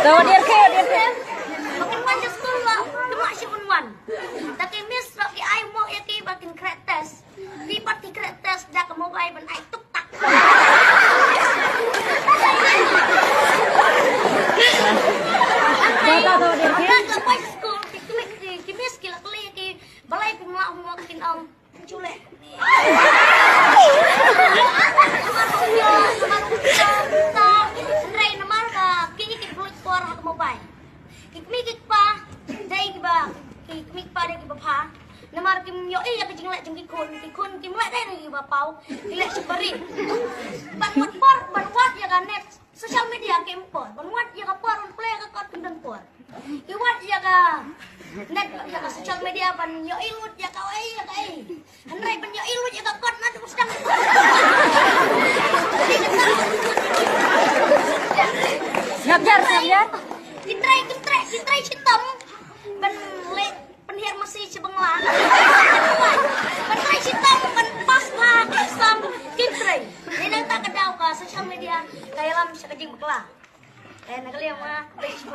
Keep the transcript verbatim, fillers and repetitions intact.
Ka wan ïa ka, ïa ka. Ba kin wan sha skul la, kin wan sha un wan. Ta ki miss la ki ai mo ïa ki ba kin khreh test. Ki pat ki khreh test da ka mobile ban ai tuk tak. Ka wan ïa ka. Ki miss ki la kylli ki balei phi mlak homework kin ong. Chule. Hynrei namar ba ki ki pynlut por ha ka mobile. Ki kmie ki kpa dei kiba, ki kmie ki kpa dei kiba pha. Namar kim ïohi ïa ka jingleh jong ki khun, ki khun kim leh dei na kiba paw. Ki leh sha barit. Ban wad por, ban wad ïa ka net. Social media kim por, ban wad ïa ka por, ban plie ïa ka kot kim don por. Ki wad ïa ka net, ïa ka social media ban ïohi lut ïa ka ei ïa ka ei. Hynrei ban ïohi lut ïa ka kot na tu sdang. Ngap jar, ngap jar. Ki trei, ki trei, ki trei shitom ban leh pynhiar masi shi Bangla. Ban trei shitom ban pass bha ka exam ki trei. Ni nangta ka daw ka social media ka ïalam sha ka jingbakla. Eh, na ka liang ma, dei shu.